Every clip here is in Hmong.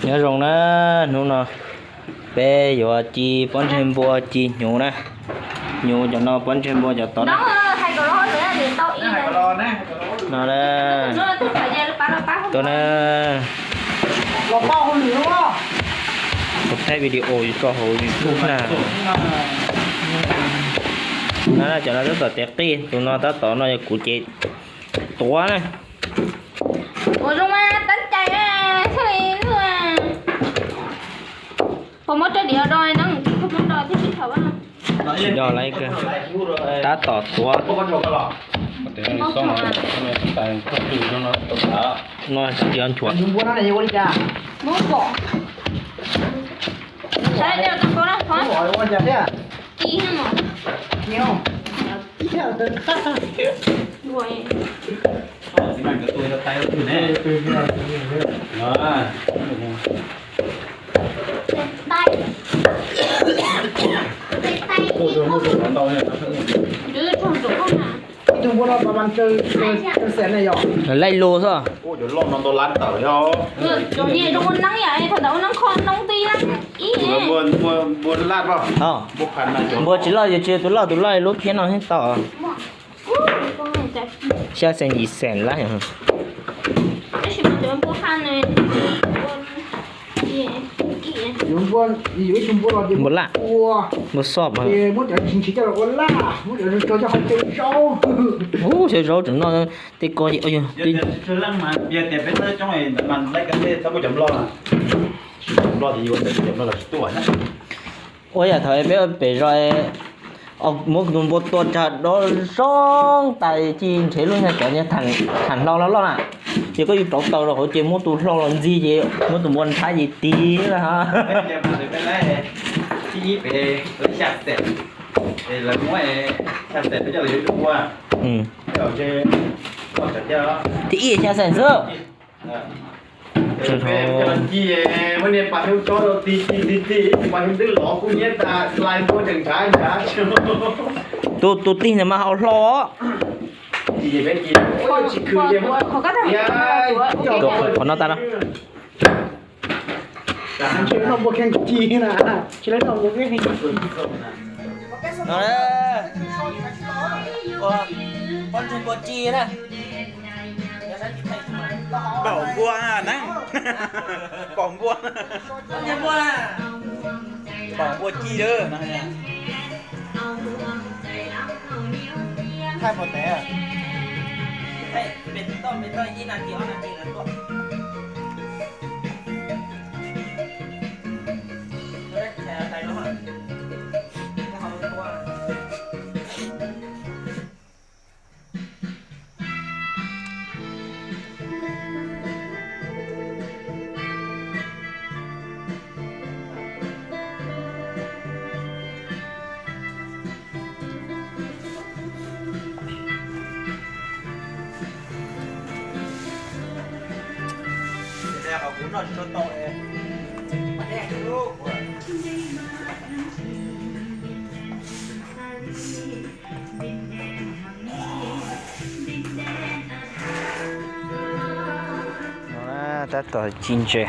Nyob zoo na, hnub no peb yuav ci pob ntseg npua ci hnyuv na. Hnyuv cov no, pob ntseg npua cov tod na. No na, tuaj na, kuv thaij video tso hauv YouTube na. No cov no tab tom tev qij, tus no tab tom no yog kuv ces tuav na. Ua zoo mas tab cai thiaj li lwj. Puas muab rau diav do no, tsis do thiab tsis thaum. Tsis do lawm, tab tom tuav. No tsis yog nchuav. Saib, Laij lus xwb. Npua tsis loj yus tsis tus loj, tus loj lub phiab no thiaj tau. Xya xees yim xees lab. Npua laj, npua xob. Ub, xyaw zaub tseem noj tej ko. Ua yam thaum peb pem zos muab tus npua tua tsag dob zoo tas ci nrhev lub nyuag cov tham hlau loj loj na. Ces koj yuav rauv taws rau hauv ces muab tus hlau los ntxig ces muab tus npua nrhav ces tig. Thib ib xya xees xwb. Tus tus tig ntawd mas hau hlo os. Qhov no tas no. Pob ntseg npua ci na. Paum npua na, paum npua, paum npua ci lawm no. Thaij pom tes. Kuv noj tsis tau, tab tom ci ntses.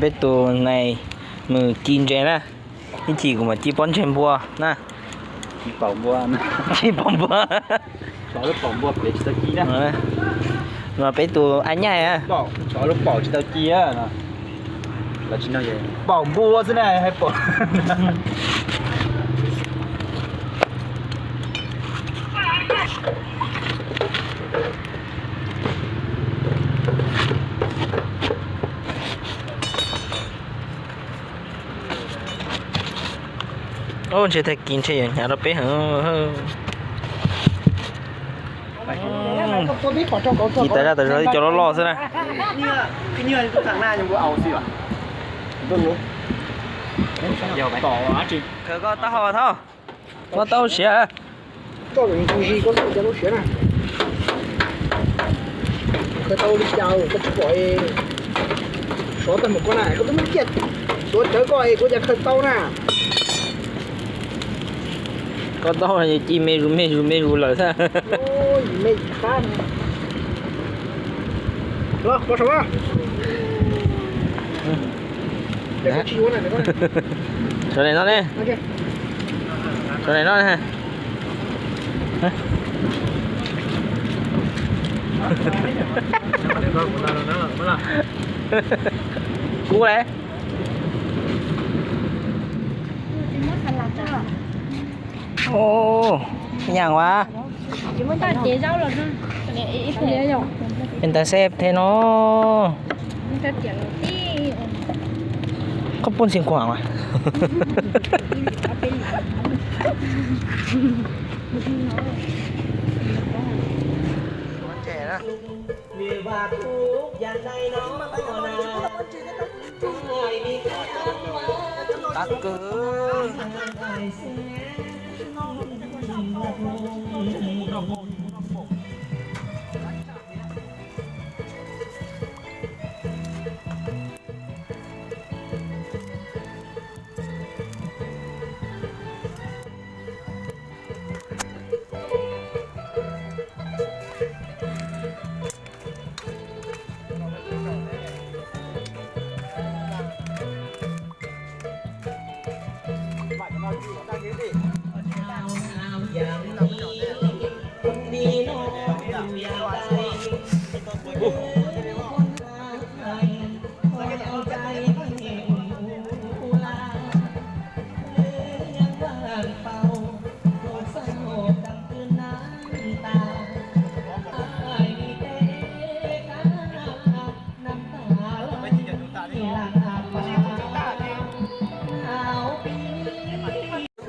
Peb tus nais mus ci ntses na, ib chim kuv mam ci pob ntseg npua na. Ci paum npua. Los peb tus a nyaij, lub paum tsis tau ci, paum npua xwb na hais paum. Ub, ntshe tag kis ntshe yuav hnyav rau peb heev. Ci tas zaj tas zog cov loj loj xwb na. Khaws koj taub hau thauj, muab taub siav. Khaws tau li cas koj tsis pom, sov tag mus koj na, koj twb muab ciaj tuav rawv koj es kuv cas khaws tau na. Koj taub hau ci me zus me zus me zus lawm thiab. Sawv daws no ne. Sawv daws no ne. Kub lawm. Ua, ib yam as. Peb ntawd xeb thiab no. Koj pub ntxim kuam as. Qab kawg.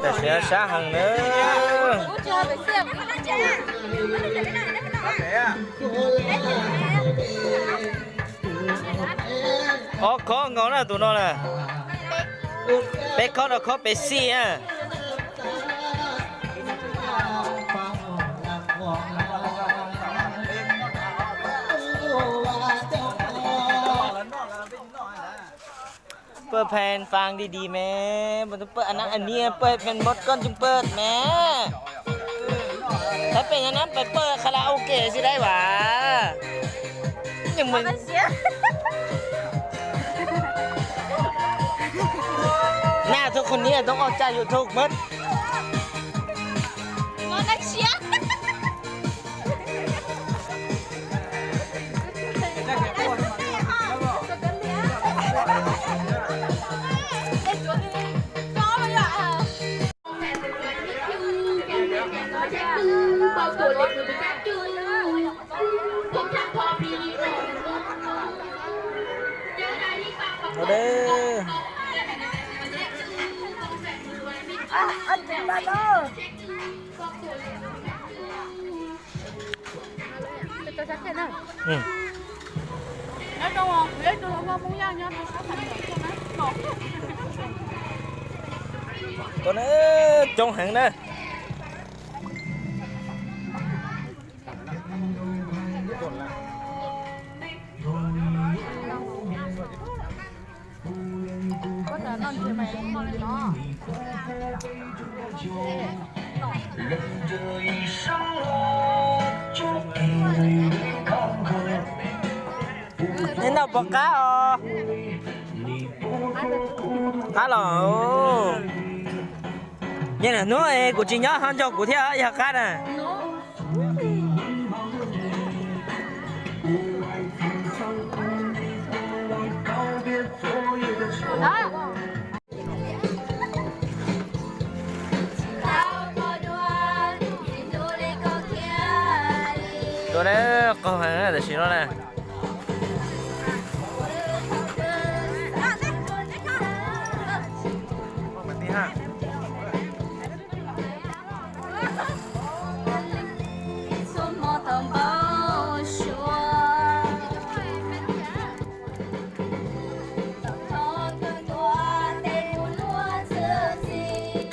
Tam sim no sab heev na. Ob khob nkaus na tus no na. Peb khob rau khob Pepsi na. Paj phen fang di di me, paj anab aniam paj phen mot koj tseem paj me. Thaib pem nyob nab pem paj karaoke si dai vas. Naj thub qhov niam toob ob caj YouTube mab. Cov no coob heev na. Nej noj puas qab os? Qab los. Nyob hnub kuv tsis nyob ho nco kuv thiab yog qab na. Tuaj na, qaug heev tam sim no na.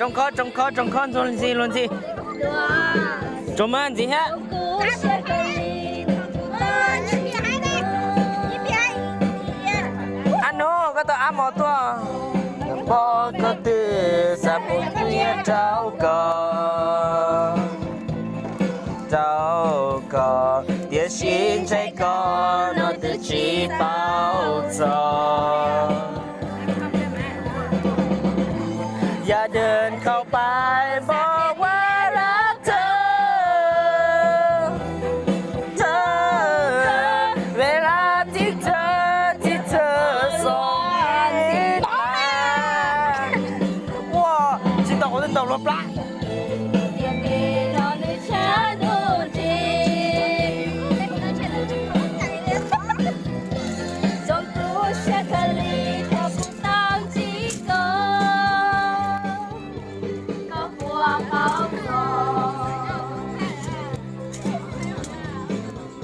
Tsoo khob, tsoo khob, tsoo khob, ntxuag ntxi luag ntxi. Tsuas mas ntxiv thiab. Ab nub, koj tau ab mos tuaj. Pom koj twb xa mus nyiaj rau koj. Koj, tiam sis ntshe koj no twb tsis paub txog. Yam dej khau pais npog ua lab thawj, thawj, ves lab thib thawj, thib thawj xom. Ua, tsis tau qhov twg tau luag plab.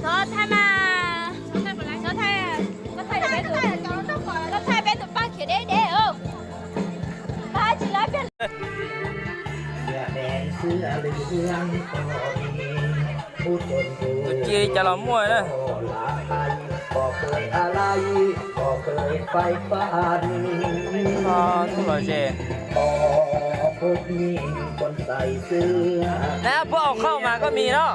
Thov thaij mas. Thov thaij, koj thaij peb tus, koj thaij peb tus paj khiav deb deb os. Paj tsis laib peb. Tus ci cas los muaj na. Tub los ze. Nab puab au qhauj mas koj mis no.